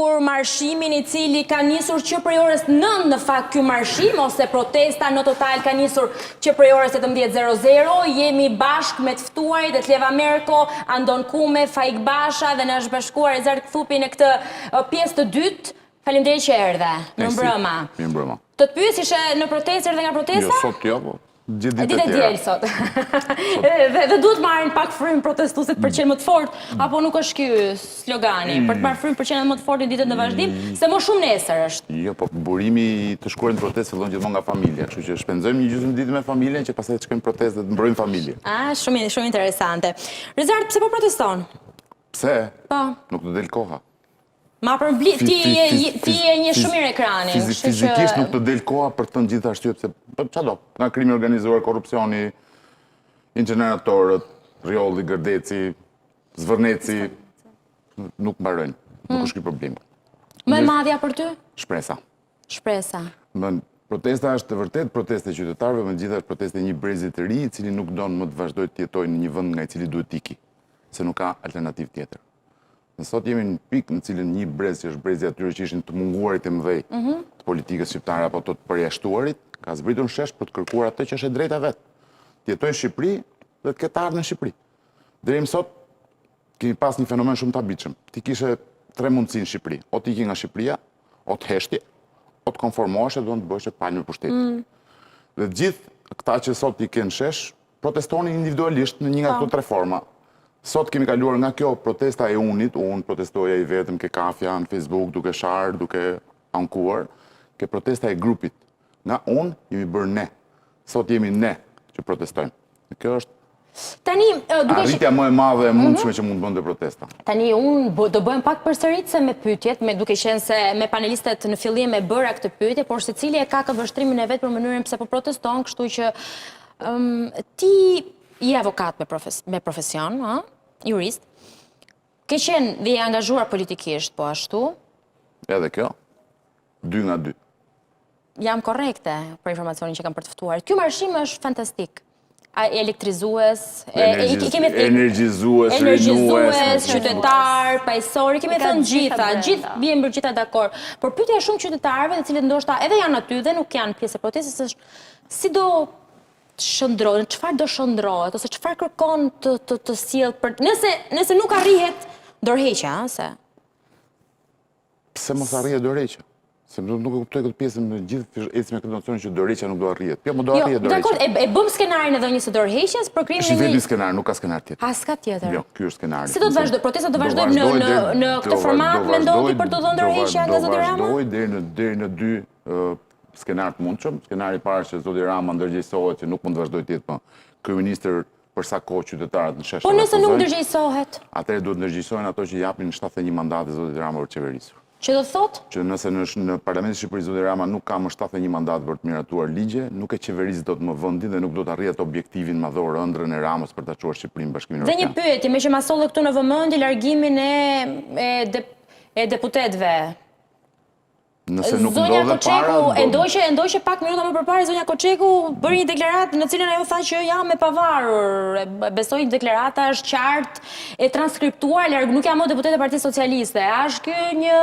ndjekur marshimin i cili ka nisur që prej orës 9 në fakt ky marshim ose protesta në total ka nisur që prej orës 18.00. Jemi bashkë me të ftuarit Etleva Merko, Andon Kume, Faik Basha dhe na është bashkuar Rezart Kthupi në këtë pjesë të dytë. Faleminderit që erdhe. Mirëmbrëma. Mirëmbrëma. Të të pyes ishe në protestë erdhe nga protesta? Jo, sot jo, po. Gjithë ditët e tjera. sot. Dhe, dhe duhet marrin pak frymë protestuesit për qenë më të fortë, apo nuk është ky slogani, për të marrë frymë për qenë më të fortë në ditët në vazhdim, se më shumë nesër është. Jo, po burimi i të shkuarit në protestë fillon gjithmonë nga familja, kështu që shpenzojmë një gjysmë ditë me familjen që pastaj të shkojmë në protestë dhe të mbrojmë familjen. Ah, shumë shumë interesante. Rezart, pse po proteston? Pse? Po. Nuk të del koha. Ma përmbli, ti je ti je një shumë mirë ekranin, kështu që fizikisht nuk të del koha për të thënë gjithë arsyet pse po çfarë do? Nga krimi i organizuar, korrupsioni, inceneratorët, Rrjolli, Gërdeci, Zvërneci, nuk mbarojnë. Nuk hmm. është ky problem. Më e madhja për ty? Shpresa. Shpresa. Më protesta është e vërtet protestë e qytetarëve, me gjitha është protestë e një brezi të ri, i cili nuk don më të vazhdojë të jetojë në një vend nga i cili duhet të iki, se nuk ka alternativë tjetër. Ne sot jemi në pikë në cilën një brez që është brezi atyre që ishin të munguarit e mëdhej mhm. të politikës shqiptare apo të të përjashtuarit, ka zbritur në shesh për të kërkuar atë që është e drejta vet. Të jetojë në Shqipëri dhe të ketë të ardhme në Shqipëri. Deri më sot kemi pas një fenomen shumë të habitshëm. Ti kishe tre mundësi në Shqipëri, o të ikje nga Shqipëria, o të heshtje, o të konformoheshe dhe të bëheshe palë me pushtetin. Mm. Dhe të gjithë këta që sot i ke në shesh, protestonin individualisht në një nga këto po. tre forma. Sot kemi kaluar nga kjo protesta e unit, unë protestoja i vetëm ke kafja në Facebook duke sharë, duke ankuar, ke protesta e grupit. Nga unë jemi bërë ne. Sot jemi ne që protestojmë. Dhe kjo është Tani, duke arritja më e madhe e mundshme mhm. që mund të bënte protesta. Tani unë do bëhem pak përsëritëse me pyetjet, me duke qenë se me panelistët në fillim e bëra këtë pyetje, por secili e ka këndvështrimin e vet për mënyrën pse po proteston, kështu që Ti je avokat me, profes, me profesion, ë? Jurist. Ke qenë dhe je angazhuar politikisht po ashtu. Edhe kjo. Dy nga dy. Jam korrekte për informacionin që kam për të ftuar. Ky marshim është fantastik. A elektrizues, e, e, i kemi thënë energjizues, energjizues, qytetar, paqësor, i kemi thënë gjitha, gjithë biem për gjitha dakord. Por pyetja e shumë qytetarëve, të cilët ndoshta edhe janë aty dhe nuk janë pjesë e protestës, është Si do të shndërrohet, në çfarë do shndërrohet ose çfarë kërkon të të të sjellë për nëse nëse nuk arrihet dorëheqja, ëh, se Pse mos arrihet dorëheqja? Se nuk nuk e kuptoj këtë pjesën me gjithë ecim me këtë nocion që dorëheqja nuk do arrihet. Jo, mo do jo, arrihet dorëheqja. Dakor, e, e bëm skenarin e dhënies së dorëheqjes për krijimin e një. Është i vetmi skenar, nuk ka skenar tjetër. A s'ka tjetër? Jo, ky është skenari. Si do të vazhdojë? Protesta do vazhdojë në në në këtë format mendon ti për të dhënë dorëheqja nga zoti Rama? Do vazhdojë deri në deri në dy skenar të mundshëm. Skenari i parë është që zoti Rama ndërgjegjësohet që nuk mund të vazhdojë të jetë më kryeministër për sa kohë qytetarët në shesh Po nëse nuk ndërgjegjësohet? Atëherë duhet ndërgjegjësohen ato që japin 71 mandate zotit Rama për qeverisur. Që do të thotë? Që nëse në, në Parlamentin e Shqipërisë zoti Rama nuk ka më 71 mandate për të miratuar ligje, nuk e qeveris dot më vendin dhe nuk do të arrijë atë objektivin madhor, ëndrrën e Ramës për ta çuar Shqipërinë në Bashkimin Evropian. Dhe një pyetje, meqë ma solle këtu në vëmendje largimin e e, de, e deputetëve Nëse nuk ndodh e para... E ndoqe, e ndoqe pak minuta më përpara, zonja Koçeku bëri një deklaratë në cilën ajo tha që jam e pavarur. Besoj deklarata është qartë e transkriptuar, larg nuk jam më deputete e Partisë Socialiste. A është ky një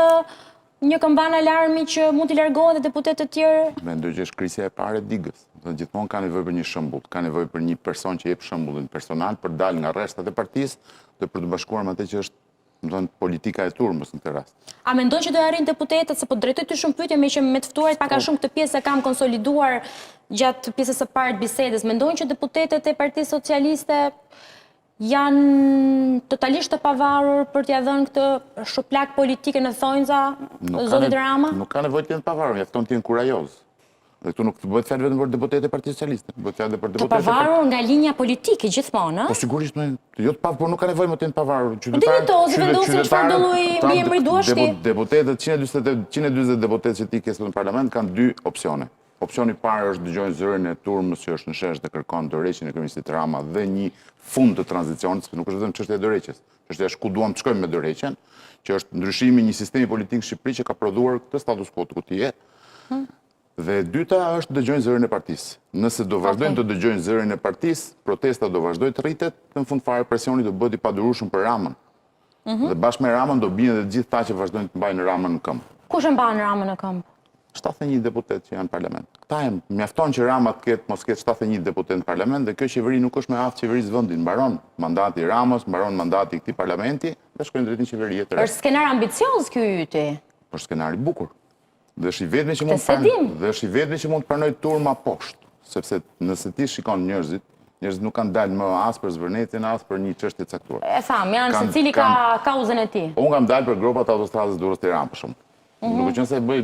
një këmbanë alarmi që mund t'i largohen dhe deputetë të tjerë? Mendoj që është krisja e parë e digës. Dhe gjithmonë ka nevojë për një shembull, ka nevojë për një person që jep shembullin personal për dalë nga rreshtat e partisë dhe për t'u bashkuar me atë që është Domethënë politika e turmës në këtë rast. A mendon që do e arrijnë deputetët, se po drejtoj ty shumë pyetje meqë me të ftuarit pak a po. shumë këtë pjesë e kam konsoliduar gjatë pjesës së parë të bisedës. Mendon që deputetët e Partisë Socialiste janë totalisht të pavarur për t'ia dhënë këtë shuplakë politike në thonjza zotit Rama? Nuk ka nevojë të jenë të pavarur, mjafton të jenë kurajozë. Dhe këtu nuk bëhet fjalë vetëm për deputetët e Partisë Socialiste, bëhet fjalë edhe për deputetët. Të pavarur nga linja politike gjithmonë, ë? Po sigurisht, më, jo të pavarur, por nuk ka nevojë më të jenë të pavarur. Qytetarët, Dinjitoz, vendosin çfarë do lloj mbiemri duash ti. Deputetët 148 140 deputetë që ti ke sot në parlament kanë dy opsione. Opsioni i parë është dëgjojnë zërin e turmës që është në shesh dhe kërkon dorëheqjen e kryeministrit Rama dhe një fund të tranzicionit, sepse nuk është vetëm çështja e dorëheqjes. Çështja është ku duam të shkojmë me dorëheqjen, që është ndryshimi i një sistemi politik në Shqipëri që ka prodhuar këtë status quo ku ti je. Hmm. Dhe e dyta është dëgjojnë zërin e partisë. Nëse do vazhdojnë të dëgjojnë zërin e partisë, protesta do vazhdojë të rritet, dhe në fund fare presioni do bëhet i padurueshëm për Ramën. Mhm. Dhe bashkë me Ramën do bien dhe të gjithë ata që vazhdojnë të mbajnë Ramën në këmbë. Kush e mban Ramën në këmbë? 71 deputetë që janë në parlament. Këta janë, mjafton që Rama të ketë, mos ketë 71 deputetë në parlament dhe kjo qeveri nuk është më e aftë të qeverisë vendin. Mbaron mandati i Ramës, mbaron mandati i këtij parlamenti dhe shkojnë drejt një qeverie të re. Është skenar ambicioz ky yti. Është skenar i bukur. Dhe është i vetmi që mund s'e dim. dhe është i vetmi që mund të pranojë turma poshtë, sepse nëse ti shikon njerëzit, njerëzit nuk kanë dalë më as për Zvërnecin, as për një çështje të caktuar. E tham, janë Kanë- secili ka kanë- kauzën e tij. Unë kam dalë për gropat e autostradës Durrës-Tiranë për shembull. Mhm. Duke qenë se e bëj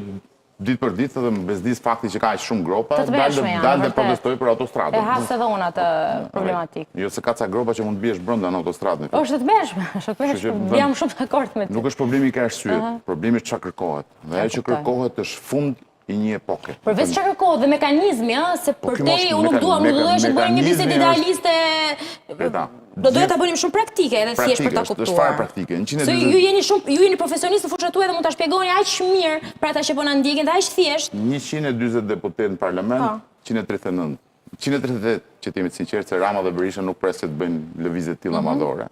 ditë për ditë dhe më bezdis fakti që ka aq shumë gropa, Të tmerrshme janë, dal dhe vërtet. protestoj për autostradën. E has edhe unë atë problematikë. Jo se ka ca gropa që mund të biesh brenda në autostradë. Është e tmerrshme, është e Kështu që tmerrshme. vend- Jam shumë dakord me ty. Nuk është problemi ka arsye, problemi është çka kërkohet. Dhe ajo që kuptoj. kërkohet është fund i një epoke. Përveç çka kërkohet dhe mekanizmi, ë, se Po, për ky te mos- unë nuk meka- dua, nuk meka- doja që të bënim një bisedë mekanizmi është- idealiste. Greta, Do doja gjithë- ta bënim shumë praktike edhe thjesht për ta Praktike, është- kuptuar. është fare praktike. 140 Se ju jeni shumë ju jeni profesionist në fushën tuaj dhe mund ta shpjegoni aq mirë për ata që po na ndjekin dhe aq thjesht. 140 deputetë në parlament, Po. 139. 138, që të jemi të sinqertë, se Rama dhe Berisha nuk pres që të bëjnë lëvizje të tilla Mhm. madhore.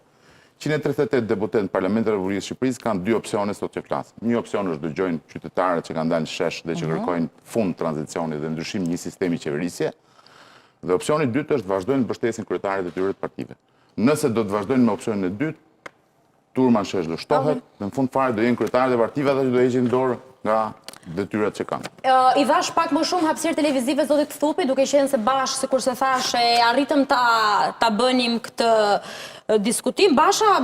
138 deputetë në Parlamentin e Republikës së Shqipërisë kanë dy opsione sot që flasim. Një opsion është dëgjojnë qytetarët që kanë dalë në shesh dhe që Mhm. kërkojnë fund tranzicionit dhe ndryshim një sistemi qeverisje. Dhe opsioni i dytë është vazhdojnë të mbështesin kryetarët e tyre të partive. Nëse do të vazhdojnë me opsionin e dytë, turma në shesh do shtohet, dhe në fund fare do jenë kryetarët e partive ata që do heqin dorë nga detyrat që kanë. I dhash pak më shumë hapësirë televizive zotit Thupi, duke qenë se bashkë, sikurse thashë, arritëm ta ta bënim këtë diskutim. Basha.